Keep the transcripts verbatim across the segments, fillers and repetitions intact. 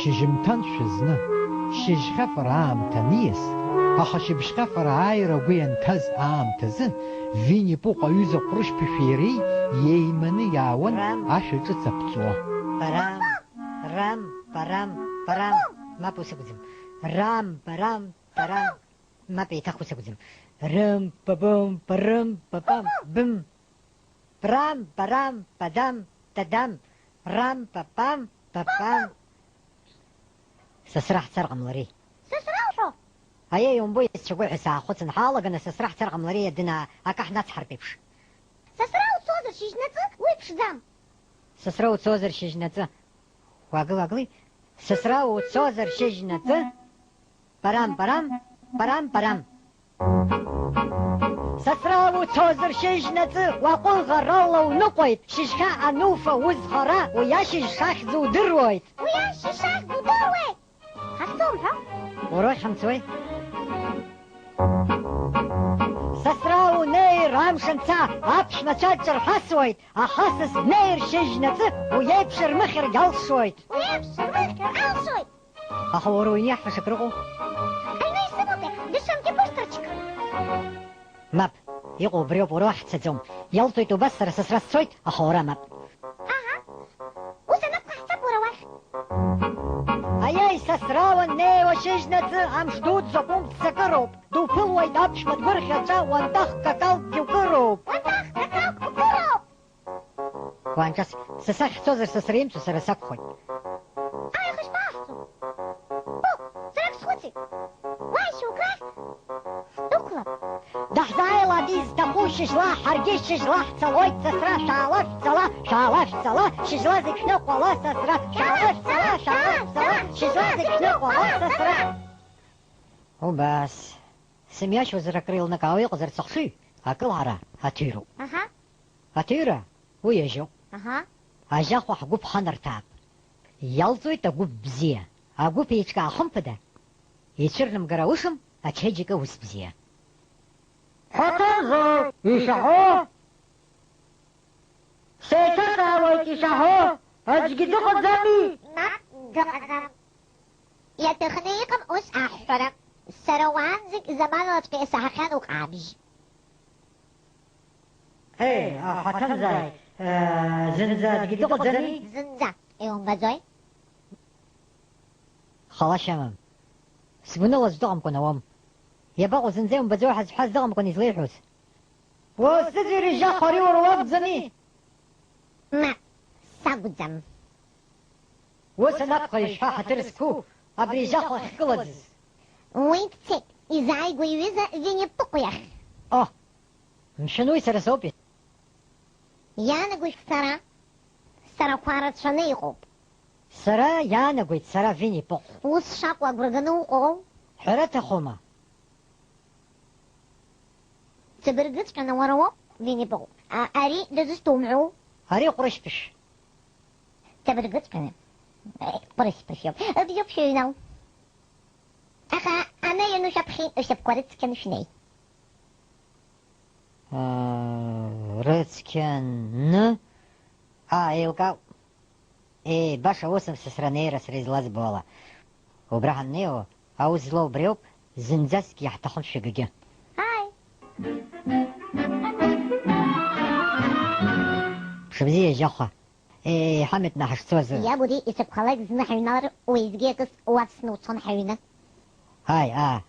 Шьыжьымҭан шәызны, шьыжьхьафара аамҭа аниас, аха шьыбжьхьафара ааира агәы ианҭаз аамҭазы, Винни-Пуҟ аҩыза ҟәрышьԥышәи иареи еиманы иаауан Рам. Ашәа ҿыц аԥҵәо. Барам, рам, барам, барам. Мап, ус акәӡам. Рам, барам, барам. Мап, еиҭах ус акәӡам. Рым, бабым, барым, бабам, бым. Брам, барам, бадам, дадам, рам, папам, папам. Сасра ҳцар ҟамлари? Сасра уҳәо? Аиеи, умбои, исцәагәы ҳәа саахәыцын, ҳаалаганы Сасра ҳцар ҟамлари, адына акы ҳнацҳартә еиԥш. Сасра уцозар шьыжьнаҵы, уи ԥшӡам. Сасра уцозар шьыжьнаҵы. Уаагыл, аагыли. Сасра уцозар шьыжьнаҵы. Парам, парам, парам, парам. Сасра уцозар шьыжьнаҵы, уаҟәыӷарала уныҟәоит, шьыжьхьа ануфа узхара, уи ашьыжь шахьӡу удыруоит. Уи ашьыжь шахьӡу удыруеит. Ҳахьцом ҳәа? Урахь ҳамцуеи? Сасра унеир амш анца, аԥшәмацәа ҿырҳасуеит, аха са снеир шьыжьнаҵы, уи еиԥш рмыхьыргь алшоит. Уи еиԥш рмыхьыр алшоит. Аха уара уҩны иаҳфаша акрыҟоу? Аҩны исымоупеи, даҽа мгьы-бысҭарчк. Мап, иҟоу убриоуп, уара уахь дцаӡом. Иалҵуеит убас, сара сасра сцоит, аха уара мап. Аҳа. Ус анакәха, ҳцап уара уахь. Аиеи, сасра уаннеиуа шьыжьнаҵы, амш дуӡӡоуп, умҵ сакыроуп. Дуԥылуеит аԥшәма дгәырӷьаҵәа, уантах какалкгьы укыроуп. Уантах какалк укыроуп. Уанҿас, са сахьцозар, сасра имцо сара сакәхоит. Аиаха ишԥаҳҵо? О, сара ак схәыцит. Уааишьа украхь ҳдәықәлап. Даҳзааилап изҭаху шьыжьла, ҳаргьы шьыжьла ҳцалоит, сасра, шәаала, шәцала, шәаала, шәцала, шьыжьла зегь шәныҟәала, сасра, шәаала, шәцала, шәаала, шәцала, шьыжьла зегь шәныҟәала, сасра. Убас. Сымҩашьозар акры еилнакаауа иҟазар сыхшыҩ, акылара аҭыҩроуп. Аҳа. Аҭыҩра, уи ажьоуп. Аҳа. Ажьахәа ҳгәыԥ ханарҭәаап. Иалҵуеит агәыԥ бзиа. Агәыԥ еиҿкаа хымԥада, ицәырнамгар аушам ачеиџьыка ус бзиа. Ҳаҭанзар ишаҳәо? Сеиҭаҵаауеит ишаҳәо, аӡәгьы дыҟаӡами? Мап, дыҟаӡам. Иаҭахны иҟам ус аҳәҳәара. Сара уаанӡагь заманалаҵәҟьа исаҳахьан уҟаабжь. Ҳе, аҳаҭанзааит, э, зынӡа аӡәгьы дыҟаӡами? Зынӡа, иумбаӡои? Халашьа амам. Сгәаныла аӡә дыҟамкәан ауам. Иабаҟоу, зынӡа иумбаӡои ҳәа зҳәаз дыҟамкәан излеиҳәоз? Уа, сыӡырҩ, Жьахәа, ари уара уакәӡами? Мап, сакәӡам. Ус анакәха, ишәҳәа, ҳаҭыр зқәу абри Жьахәа ахькылаӡыз. Уи дцеит, изааигәа иҩыза Винни-Пыҟә иахь. О, мшәан, уи сара соуп. Иаанагоит сара, сарақәа рацәаны иҟоуп. Сара иаанагоит, сара Винни-Пыҟә. Ус шакәу агәра ганы уҟоу? Ҳәара аҭахума? Ҵабыргыҵәҟьаны уара уоуп, Винни-Пыҟә. А, ари дызусҭоу умҳәоу? Ари ҟәрышьԥышә. Ҵабыргыҵәҟьаны. Э, ҟәрышьԥышә иоуп. Бзиоуп шәыҩнал. Аха ана иану шәаԥхьа ишьапқәа рыцқьаны шәнеи. Аа, рыцқьаны? Аа, еилкаауп. Е, баша усым сасра анеира сара излазбо ала. Убра ҳаннеиуа, аус злоу убриоуп, зынӡаскгьы иаҳҭахым шәыгагьы. Ааи. Мшыбзиа, Жьахәа. Е, ҳамҩатәны ҳашцоз. Иаб ури исакәхалак зны ҳаҩналар, уеизгьы акыс уавсны уцон ҳаҩны. Ааи, аа.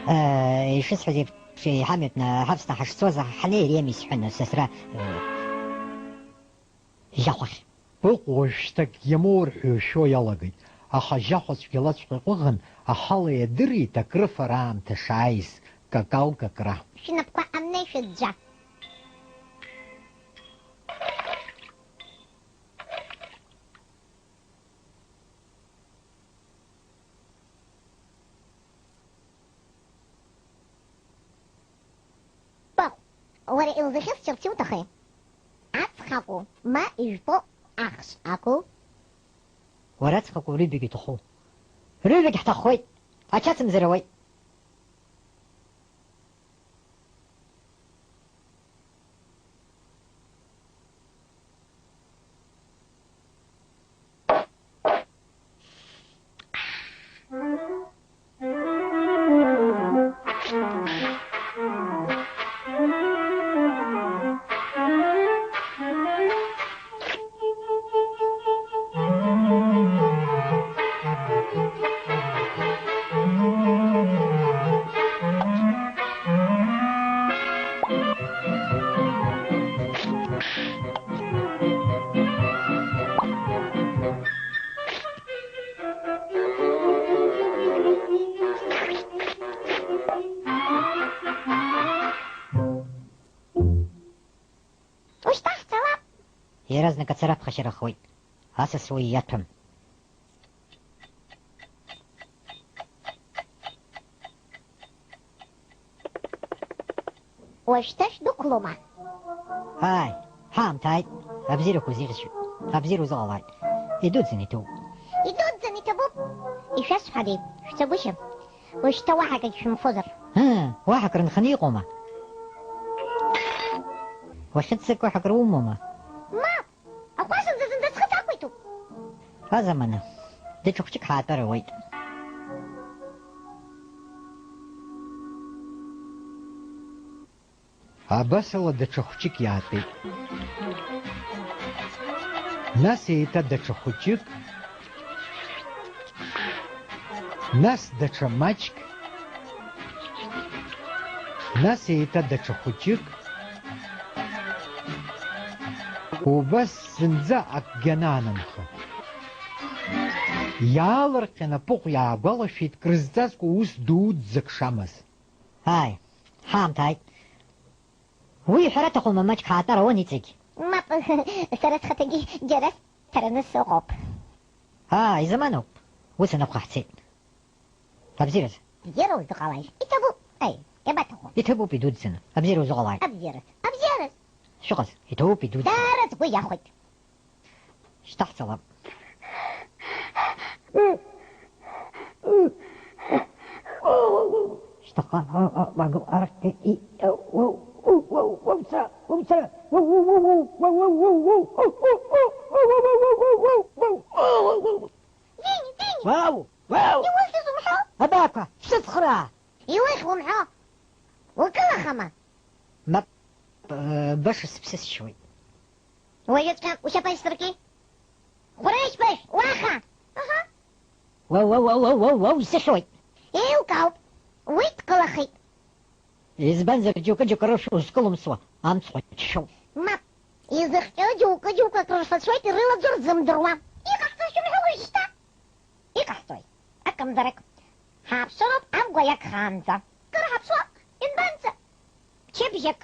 Э, ишысҳәаз еиԥш, ҳамҩатәны ҳавсны ҳашцоз, ҳнеир иами сҳәан, сасра, э, Жьахәахь. Ыҟоу уажәшьҭак иамоур ҳәа ишәо иалагеит, аха Жьахәа цәгьалаҵәҟьа иҟәыӷан, ахала иадырит акрыфара аамҭа шааиз, какал какра. Шәнапқәа амнеишәа ӡәӡәа. Баҟә, уара илзахьысшьырц иуҭахи? Аҵх акәу, ма ижәпо ахш акәу? Уара аҵх акәу, рыҩбагь иҭаху? Рыҩбагь ҳҭаххоит, ачацымзар ауеит. Иаразнак ацара ԥхашьарахоит. Асас уи иаҭәам. Уажәшьҭа шәдәықәлома? Ааи, ҳаамҭа ааит. Абзиарақәа узеиӷьасшьоит. Абзиара узыҟалааит. Идуӡӡаны иҭабуп. Идуӡӡаны иҭабуп. Ишәасҳәари, шәцагәышьам. Уажәшьҭа уаҳа акагь шәымфозар. Ыы, уаҳа акры нханы иҟоума? Уахьыццакуа ҳәа акры умоума? Мап! Аҟәашанӡа зынӡа схы сақәиҭуп. Азамана, даҽа хәҷык ҳаатәар ауеит. Абасала даҽа хәҷык иаатәеит. Нас еиҭа даҽа хәҷык, нас даҽа маҷк, нас еиҭа даҽа хәҷык. Убас зынӡа акгьы анаанымха, иаалырҟьан аԥыҟә иаагәалашәеит крызҵазкуа ус дуӡӡак шамаз. Ааи, ҳаамҭа ааит. Уи иҳәар аҭахума, маҷк ҳаатәар ауан иҵегь. Мап, сара схаҭагьы џьара сҭараны сыҟоуп. Ааи, изаманоуп. Ус анакәха ҳцеит. Абзиараз. Бзиара узыҟалааит. Иҭабуп. Аи, иабаҭаху? Иҭабуп идуӡӡаны. Абзиара узыҟалааит. Абзиараз. Абзиараз. Шәыҟаз, иҭабуп идуӡӡаны. Даара сгәы иахәеит. Шьҭаҳҵалап. Шьҭахьҟа, а, а, а, арахь, и, и, а, уа, у, уа, уа, уца, уца, уа, у, у, у, уа, уа, у, у, у, у, у, у, у, у, у, у, у, у, у, у, у, у. Вени, Вени! Уау! Уау! Иухьыз умҳәо? Абаақәа, шәсыцхраа! Иухь умҳәо? Укылахама? Мап, э, баша сыԥсысшьуеит. Уажәыҵәҟьа ушьапы аишьҭырки? Хәрышь-бышь, уаха! Аҳа! Уау, уау, уау, уау, уау, уау, исыхьуеит! Еилкаауп, уи дкылахеит. Избанзар, џьоукы-џьоукы рышә узкылымсуа амцхә ачшәоуп. Мап, изыхҟьо џьоукы-џьоукы акрырфацәоит, ирылаӡо рзымдыруа. Иҟаҳҵо шәымҳәо уажәшьҭа? Иҟаҳҵои? Акымзарак. Ҳааԥшыроуп амгәа иагхаанӡа. Кыр ҳаԥшуа, инбанӡа? Чыбжьык.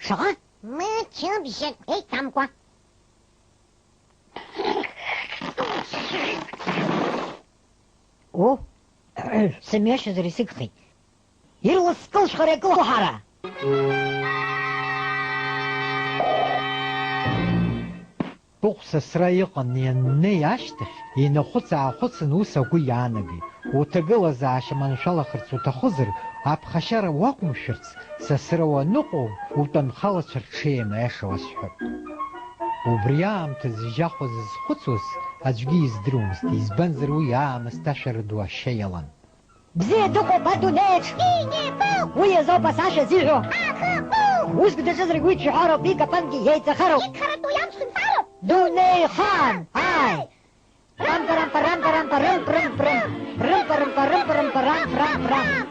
Шаҟа? Мчыбжьык, еиҭамкәа. О, сымҩашьозар исыгхеит. Ирласкылшәара икылҳара! Пыҟә сасра иҟан, ианнеи ашьҭахь, инахәыц-аахәыцын ус агәы иаанагеит, уҭагылазаашьа маншәалахарц уҭахызар, аԥхашьара уақәымшәарц, сасра уаныҟоу, утәанхалацәа рҽеим, аиаша уасҳәап. Убри аамҭазы ижьахәа зызхәыцуаз аӡәгьы издыруамызт, избанзар уи аамысҭашәара ду ашьа иалан. Бзиа дыҟоуп адунеиаҿ! Уи азоуп асашьа зиҳәо! Уск даҿызаргь уи ҽҳәароуп, икапангьы еиҵахароуп! Дунеихаан! Ааи! Рампа-рампа-рампа-рампа-рымп-рымп-рымп! Рымпа-рымпа-рымпа-рымпа-рамп-рамп-рамп!